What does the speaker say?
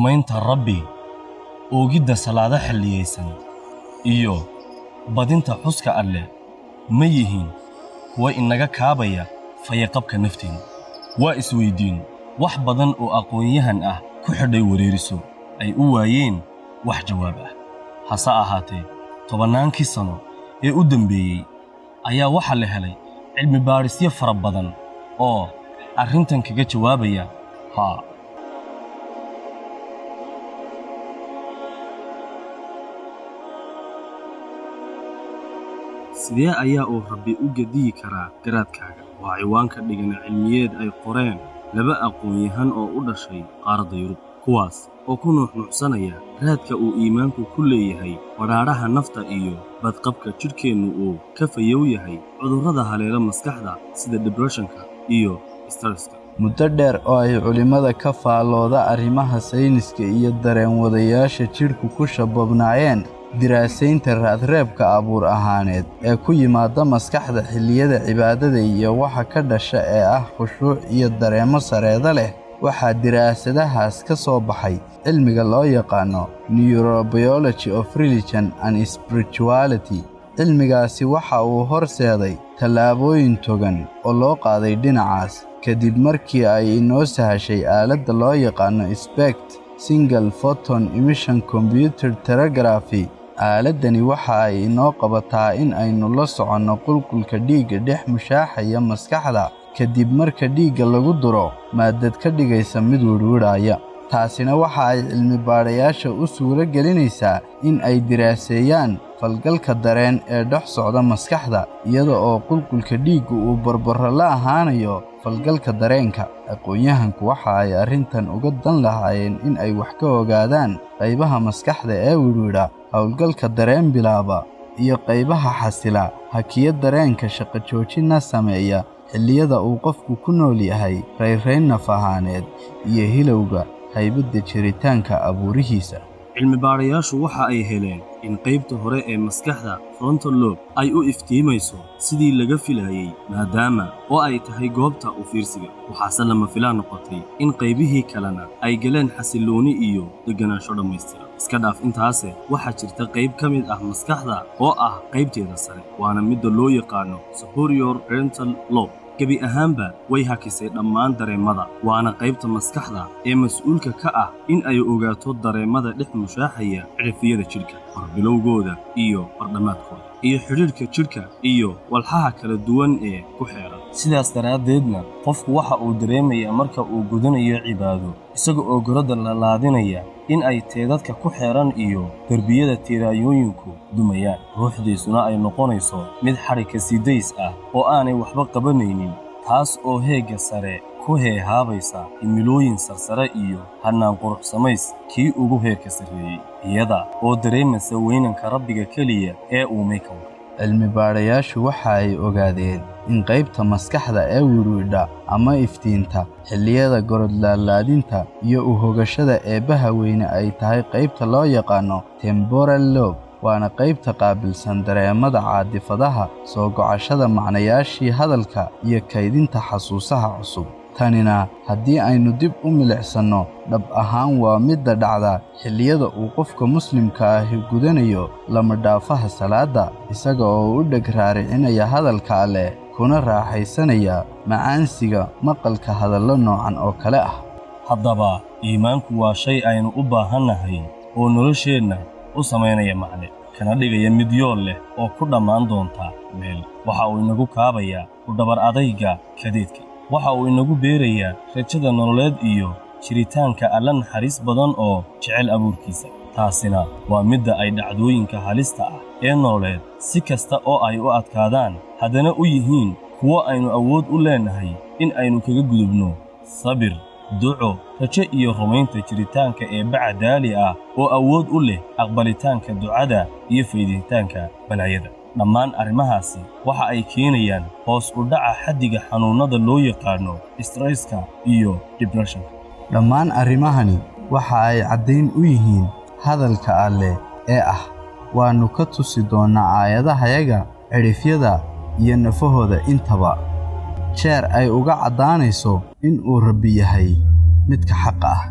Rumaynta Rabbi, oogidda salaado xilliyaysan iyo badinta xuska Alleh ma yihiin kuwa inaga kaabaya fayaqabka nafteenna? Waa isweyddiin wax badan oo aqoon-yahan ah ku xidhay wareeriso ay u waayeen wax jawaab ah. Hase ahaatee, tobannaankii sano ee u dambeeyey ayaa waxaa la helay cilmi baadhisyo fara badan oo arrintan kaga jawaabaya haa. Sidee ayaa uu Rabbi u gediyi karaa garaadkaaga? Waa ciwaanka dhigana cilmiyeed ay qoreen laba aqoon-yahan oo u dhashay qaaradda Yurub, kuwaas oo ku nuuxnuuxsanaya raadka uu iimaanku ku leeyahay badhaadhaha nafta iyo badqabka jidhkeennu uu ka fayow yahay cudurrada haleela maskaxda sida depression-ka iyo stresska. Muddo dheer oo ay culimmada ka faallooda arrimaha sayniska iyo dareen-wadayaasha jidhku ku shabobnaayeen diraasaynta raadreebka abuur ahaaneed ee ku yimaada maskaxda xilliyada cibaadada iyo waxa ka dhasha ee ah khushuuc iyo dareemo sareeda leh, waxaa diraasadahaas ka soo baxay cilmiga loo yaqaano Neurobiology of Religion and Spirituality. Cilmigaasi waxa uu horseeday tallaabooyin togan oo loo qaaday dhinacaas, kadib markii ay inoo sahashay aaladda loo yaqaano SPECT, Single Photon Emission Computed Tomography. Aaladdani waxa ay inoo qabataa in aynu la soconno qulqulka dhiigga dhex mushaaxaya maskaxda kadib marka dhiigga lagu duro maadad ka dhigaysa mid wirwiraya. Taasina waxa ay cilmi-baadhayaasha u suuro gelinaysaa in ay diraaseeyaan falgalka dareen ee dhex socda maskaxda, iyada oo qulqulka dhiiggu uu barbaro la ahaanayo falgalka dareenka. Aqoon-yahanku waxa ay arrintan uga dan lahaayeen in ay wax ka ogaadaan qaybaha maskaxda ee wirwira howlgalka dareen bilaaba iyo qaybaha xasila, hakiya dareenka, shaqo joojina sameeya xilliyada uu qofku ku nool yahay raynrayn naf ahaaneed iyo hilowga haybadda jiritaanka abuurihiisa. Cilmi baadhayaashu waxa ay heleen in qaybta hore ee maskaxda, frontal lobe, ay u iftiimayso sidii laga filayay, maadaama oo ay tahay goobta u fiirsiga. Waxaase lama filaan noqotay in qaybihii kalena ay galeen xasillooni iyo deganaansho dhammaystiran. Iska dhaaf intaase, waxaa jirta qayb ka mid ah maskaxda oo ah qaybteeda sare, waana midda loo yaqaano superior parietal lobe. Gebi ahaanba way hakisay dhammaan dareemada, waana qaybta maskaxda ee mas-uulka ka ah in ay ogaato dareemada dhex mushaaxaya cidhifyada jidhka, horbilowgooda iyo hordhammaadkooda, iyo xidhiidhka jidhka iyo walxaha kala duwan ee ku xeeran. Sidaas daraaddeedna qofku waxa uu dareemayaa marka uu gudanayo cibaado, isaga oo gorodda lalaadinaya, in ay teedadka ku xeeran iyo derbiyada tiiraayooyinku dumayaan, ruuxdiisuna ay noqonayso mid xadhigka sidays ah oo aanay waxba qabanaynin, taas oo heegga sare ku heehaabaysa himilooyin sarsare iyo hannaan quruxsamays kii ugu heerka sarreeyey, iyada oo dareemaysa weynanka Rabbiga keliya ee uumay kownka. Cilmi-baadhayaashu waxa ay ogaadeen in qaybta maskaxda ee wirwidha ama iftiinta xilliyada gorod-laalaadinta iyo u hogashada Eebbaha weyne ay tahay qaybta loo yaqaano temporal lobe, waana qaybta qaabilsan dareemada caadifadaha, soo gocashada macnayaashii hadalka iyo kaydinta xasuusaha cusub. Tanina haddii aynu dib u milicsanno, dhab ahaan waa midda dhacda xilliyada uu qofka muslimka ahi gudanayo lama dhaafaha salaadda, isaga oo u dheg raaricinaya hadalka Alleh kuna raaxaysanaya macaansiga maqalka hadallo noocan oo kale ah. Haddaba iimaanku waa shay aynu u baahannahay oo nolosheenna u samaynaya macne, kana dhigaya mid yool leh oo ku dhammaan doonta meel. Waxa uu inagu kaabayaa ku dhabar adayga kadeedka. Waxa uu inagu beerayaa rajada nololeed iyo jiritaanka Alla naxariis badan oo jecel abuurkiisa. Taasina waa midda ay dhacdooyinka halista ah ee nololeed, si kasta oo ay u adkaadaan, haddana u yihiin kuwo aynu awood u leenahay in aynu kaga gudubno sabir, duco, rajo iyo rumaynta jiritaanka Eebbe cadaali ah oo awood u leh aqbalitaanka ducada iyo fayditaanka balaayada. Dhammaan arrimahaasi waxa ay keenayaan hoos u dhaca xaddiga xanuunnada loo yaqaano stresska iyo depressionka. Dhammaan arrimahani waxa ay caddayn u yihiin hadalka Alleh ee ah: "Waannu ka tusi doonnaa aayadahayaga cidhifyada iyo nafahooda intaba, jeer ay uga caddaanayso in uu Rabbi yahay midka xaqa ah."